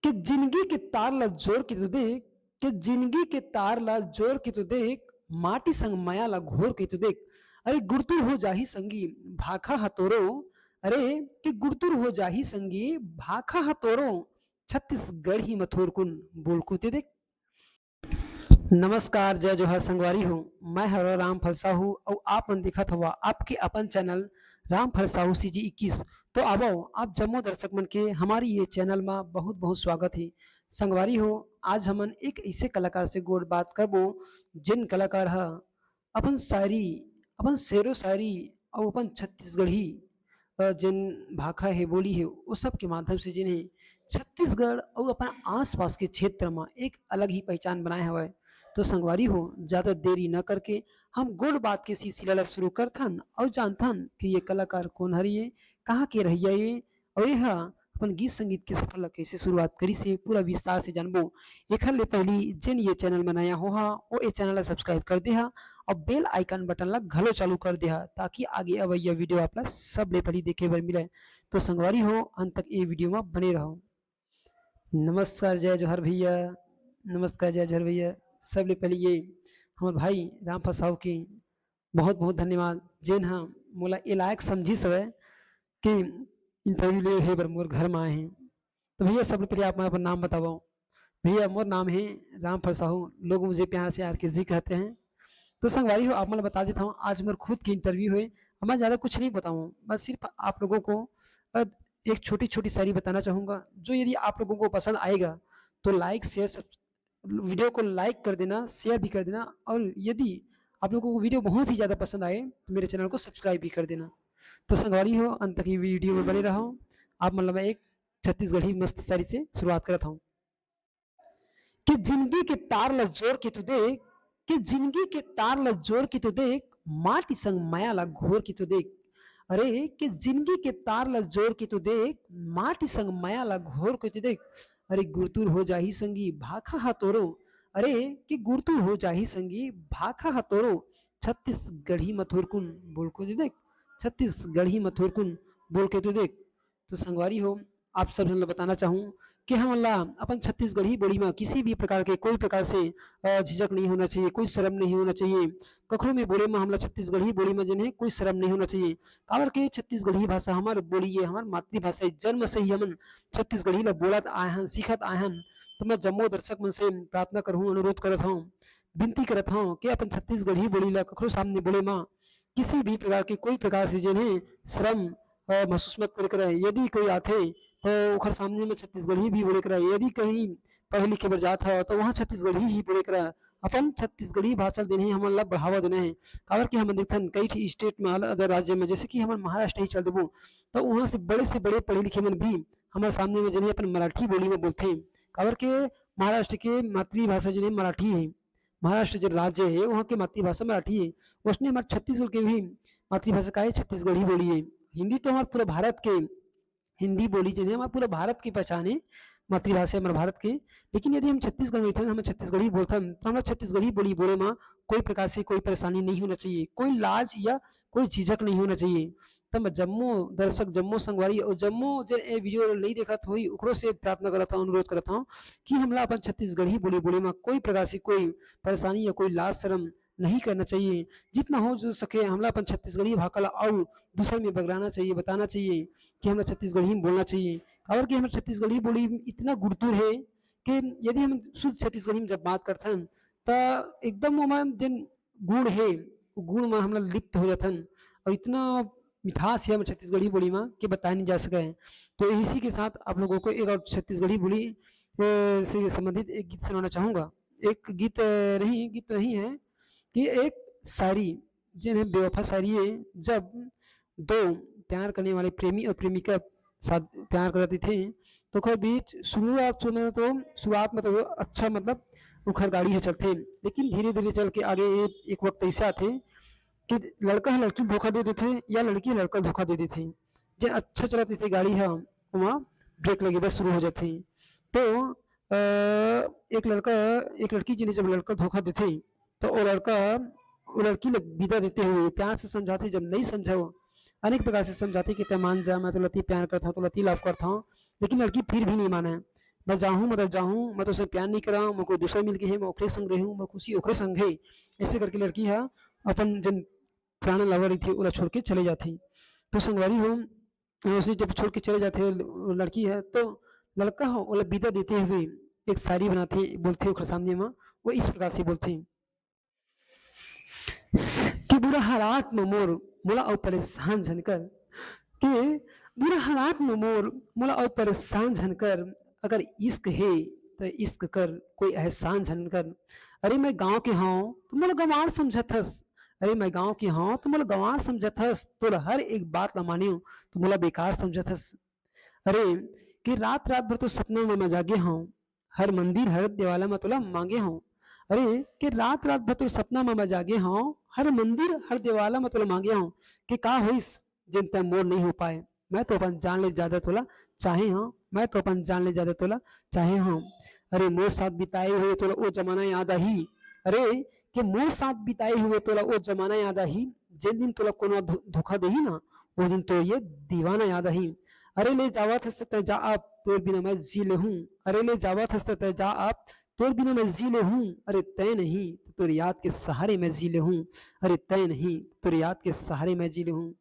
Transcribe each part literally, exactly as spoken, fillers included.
कि जिंदगी के तार ला जोर के तो देख, कि जिंदगी के तार ला जोर के तो देख, माटी संग मया ला घोर के तो देख। अरे गुरतुर हो जाही संगी, भाखा ह तोरो। अरे कि गुरतुर हो जाही संगी, भाखा ह तोरो। छत्तीसगढ़ी म थोरकुन बोल के तो देख। नमस्कार, जय जोहार संगवारी हो, मैं हरो रामफल साहू अउ आप मन देखत हवा आपके अपन चैनल रामफल साहू सीजी इक्कीस। तो आवो आप जम्मो दर्शक मन के हमारी ये चैनल मा बहुत बहुत स्वागत हे। संगवारी हो, आज हमन एक ऐसे कलाकार से गोठ बात करबो, जिन कलाकार ह अपन शायरी, अपन शेरो शायरी अउ अपन छत्तीसगढ़ी अ, जेन भाखा हे, बोली हे, वो सब के माध्यम से जेन हे छत्तीसगढ़ अउ अपन आसपास के क्षेत्र म एक अलग ही पहचान बनाए हवय। तो संगवारी हो, ज्यादा देरी न करके हम गोठ बात के सिलसिला ला शुरू करथन अउ जानथन कि ये कलाकार कोन हरे, ये कहाँ के रहइया ये, अउ ये ह अपन गीत संगीत के सफर ला कैसे शुरुआत करिस हे, पूरा विस्तार से जानबो। एखर ले पहिली जेन ये चैनल म नया होहा, वो ये चैनल ला सब्सक्राइब कर देहा अउ बेल आइकन बटन ला घलो चालू कर देहा, ताकि आगे अवइया वीडियो आप ला सबले पहिली देखे बर मिले। तो संगवारी हो, अंत तक ये वीडियो म बने रहो। नमस्कार, जय जोहार भैया, नमस्कार, जय जोहार भैया। सबले पहिली ये हमर भाई रामफल साहू के बहुत बहुत धन्यवाद, जेन ह मोला ये लायक समझिस हवय कि इंटरव्यू ले हे बर मोर घर म आए हे। तो भैया, सबले पहिली आप मन अपन नाम बतावव। भैया, मोर नाम हे रामफल साहू, लोग मुझे प्यार से आरके जी कहते हैं। तो संगवारी हो, आप मन ल बता देता हूँ, आज मोर खुद के इंटरव्यू हे। अब मैं ज्यादा कुछ नहीं बताऊँ, बस सिर्फ आप लोगों को, अ, एक छोटी छोटी शायरी बताना चाहूँगा, जो यदि आप लोगों को पसंद आएगा तो लाइक, शेयर, वीडियो को लाइक कर देना, शेयर भी कर देना, और यदि आप लोगों को वीडियो बहुत ही ज्यादा पसंद आए तो मेरे चैनल को सब्सक्राइब भी कर देना। तो संगवारी हो, अंत तक ये वीडियो में बने रहो। आप मन ल मैं एक छत्तीसगढ़ी मस्त शायरी से शुरुआत करत हूँ। कि जिंदगी के तार ला जोर के तो देख, कि जिंदगी के तार ला जोर के तो देख, माटी संग मया ला घोर के तो देख। अरे कि जिंदगी के तार ला जोर के तो देख, माटी संग मया ला घोर के तो देख। अरे गुरतुर हो जाही संगी, भाखा ह तोरो। अरे कि गुरतुर हो जाही संगी, भाखा ह तोरो। छत्तीसगढ़ी म थोरकुन बोल के तो देख, छत्तीसगढ़ी म थोरकुन बोल के तो देख। तो संगवारी हो, आप सब झन ल बताना चाहूँ कि हमन ला अपन छत्तीसगढ़ी बोली म किसी भी प्रकार के, कोई प्रकार से, अ, झिझक नहीं होना चाहिए, कोई शर्म नहीं होना चाहिए। कखरो में बोले म हमला छत्तीसगढ़ी बोली म जेन हे कोई शर्म नहीं होना चाहिए। काबर के छत्तीसगढ़ी भाषा हमर बोली ये, हमर मातृभाषा ये, जन्म से ही हमन छत्तीसगढ़ी ल बोलत आए हन, सीखत आए हन। तो मैं जम्मो दर्शक मन से प्रार्थना करहूँ, अनुरोध करत हूँ, विनती करत हूँ कि अपन छत्तीसगढ़ी बोली ल कखरो सामने बोले म किसी भी प्रकार के, कोई प्रकार से जेन हे शर्म, अ, महसूस मत करे करय। यदि कोई आथे तो ओखर सामने में छत्तीसगढ़ी भी बोले करय। यदि कहीं पढ़े लिखे बर जात हव तो वहाँ छत्तीसगढ़ी ही बोले करय। अपन छत्तीसगढ़ी भाषा ल जेन हे हमन ला बढ़ावा देना हे, काबर कि हमन देखथन कई ठी स्टेट में, अलग अलग राज्य में, जैसे कि हमन महाराष्ट्र ही चल देबो तो वहाँ से बड़े से बड़े पढ़े लिखे मन भी हमर सामने में जेन हे अपन मराठी बोली में बोलथे, काबर के महाराष्ट्र के मातृभाषा जेन हे मराठी हे। महाराष्ट्र जो राज्य हे, वहाँ के मातृभाषा मराठी हे। वैसने हमर छत्तीसगढ़ के भी मातृभाषा का हे? छत्तीसगढ़ी बोली हे। हिंदी तो हमर पूरा भारत के, हिंदी बोली जो हे हमर पूरा भारत के पहचान हे, मातृभाषा हमर भारत के। लेकिन यदि हम छत्तीसगढ़ में रहिथन, हम छत्तीसगढ़ी बोलथन, तो हमरा छत्तीसगढ़ी बोली बोले म कोई प्रकार से कोई परेशानी नहीं होना चाहिए, कोई लाज या कोई झिझक नहीं होना चाहिए। त मैं जम्मो दर्शक, जम्मो संगवारी अउ जम्मो जेन ए वीडियो ल नहीं देखत होही, ओकरो से प्रार्थना करत हूँ, अनुरोध करत हूँ कि हमला अपन छत्तीसगढ़ी बोली बोले म कोई प्रकार से कोई परेशानी या कोई लाज शर्म नहीं करना चाहिए। जितना हो जो सके हमला अपन छत्तीसगढ़ी भाखा ला अउ दूसर में बगराना चाहिए, बताना चाहिए कि हमला छत्तीसगढ़ी में बोलना चाहिए। काबर कि हमर छत्तीसगढ़ी बोली इतना गुरतुर हे कि यदि हम शुद्ध छत्तीसगढ़ी में जब बात करथन त एकदम ओमा जेन गुण हे, वो गुण म हमला लिप्त हो जाथन। अउ इतना मिठास हे हमर छत्तीसगढ़ी बोली म कि बताया नहीं जा सके हे। तो इसी के साथ आप लोगों को एक और छत्तीसगढ़ी बोली, अ, से संबंधित एक गीत सुनाना चाहूँगा। एक गीत, अ, नहीं, गीत तो नहीं है कि एक शायरी, जेन हे बेवफा शायरी हे। जब दो प्यार करने वाले प्रेमी और प्रेमिका साथ प्यार करत रहिथे, तो ओकर बीच शुरुआत में तो, शुरुआत में तो अच्छा, मतलब, ओखर गाड़ी ह चलथे, लेकिन धीरे-धीरे चल के आगे ए-, एक वक्त ऐसे आथे कि लड़का ह लड़की ल धोखा दे देथे या लड़की ह लड़का ल धोखा दे देथे। जेन अच्छा चलत रहिथे गाड़ी ह, ओमा ब्रेक लगे बर शुरू हो जाथे। तो, अ, एक लड़का, एक लड़की जेन जब लड़का ल धोखा देथे, तो वो लड़का वो लड़की ल विदा देते हुए प्यार से समझाथे, जब नहीं समझे वो, अनेक प्रकार से समझाथे कि तैं मान जा, मैं तोला अति प्यार करत हूँ, तोला अति लव करत हूँ, लेकिन लड़की फिर भी नहीं माने। मैं जाहूँ, मतलब जाहूँ, मैं तो उसे प्यार नहीं करा, मैं कोई दूसरा मिल गए है, मैं ओकरे संग रहूँ, मैं खुशी ओकरे संग है। ऐसे करके लड़की हा अपन जन पुराना लवर रहिथे ओला छोड़ के चले जाथे। तो संगवारी हो, उसे जब छोड़ के चले जाथे लड़की है, तो लड़का हो ओला विदा देते हुए एक शायरी बनाथे, बोलथे ओकर सामने में, वो इस प्रकार से बोलथे कि बुरा हालात में मोर मोला अउ परेशान झन कर, कि बुरा हालात में मोर मोला अउ परेशान झन कर, अगर इश्क हे त इश्क कर, कोई एहसान झन कर। अरे मैं गांव के हंव त मोला गंवार समझत हस, अरे मैं गांव के हंव त मोला गंवार समझत हस, तोर हर एक बात ला मानेव त मोला बेकार समझत हस। अरे कि रात रात भर तो सपना में मैं जागे हंव, हर मंदिर हर देवाला में तोला मांगे हंव। अरे कि रात रात भर तो सपना में मैं जागे हंव, हर मंदिर हर देवाला में तोला मांगे हंव, कि का होइस जेन तै मोर नहीं हो पाए। मैं तो अपन जान ले ज्यादा तोला चाहे हंव, मैं तो अपन जान ले ज्यादा तोला चाहे हंव। अरे मोर साथ बिताए हुए तोला ओ जमाना याद आही, अरे कि मोर साथ बिताए हुए तोला ओ जमाना याद आही, जेन दिन तोला कोनो धो-, धोखा देही ना, ओ दिन तो ये दीवाना याद आही। अरे ले जावत हस तै जा अब, तोर बिना मैं जी लेहूं। अरे ले जावत हस तै जा अब, तोर बिना मैं जी लेहूं। अरे तै नहीं त तोर याद के सहारे मैं जी लेहूं। अरे तै नहीं त तोर याद के सहारे मैं जी लेहूं।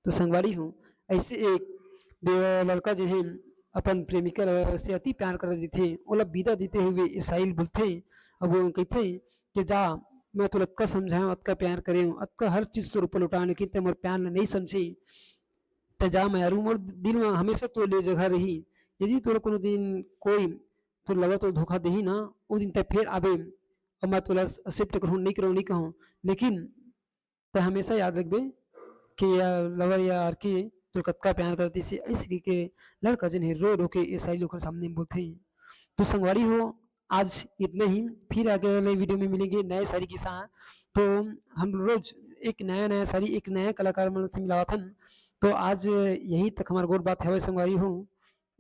तो संगवारी हो, ऐसे एक बे-, लड़का जो है अपन प्रेमिका ल-, से अति प्यार कर देथे, ओला विदा देते हुए ये शायरी बोलथे। अब वो कहथे कि जा, मैं तोला अतका समझाएंव, अतका प्यार करेंव, अतका हर चीज तोर ऊपर लुटाएंव, लेकिन तै मोर प्यार ल नहीं समझे। तै जा मैं यारू, मोर दिल में हमेशा तोर लिए जगह रही। यदि तोला कोनो दिन कोई तोर लवर तोला धोखा देही ना, ओ दिन तै फिर आबे, और मैं तोला एक्सेप्ट करहूं, नहीं करहूं, नहीं कहूं, लेकिन तै हमेशा याद रखबे कि या लवर या आर के तोर कतका प्यार करती से। ऐसे कह के लड़का जन हे रो रो के ये शायरी ओकर सामने में बोलथे। तो संगवारी हो, आज इतना ही, फिर आगे वाले वीडियो में मिलेंगे नए शायरी के साथ। तो हम रोज एक नया नया शायरी, एक नया कलाकार मन से मिलावत हन। तो आज यहीं तक हमार गोठ बात हवय संगवारी हो।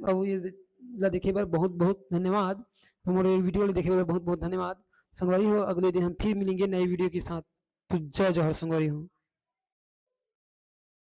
अब ये ला देखे बर बहुत बहुत धन्यवाद, हमारे वीडियो ला देखे बर बहुत बहुत धन्यवाद संगवारी हो। अगले दिन हम फिर मिलेंगे नए वीडियो के साथ। तो जय जोहार संगवारी हो।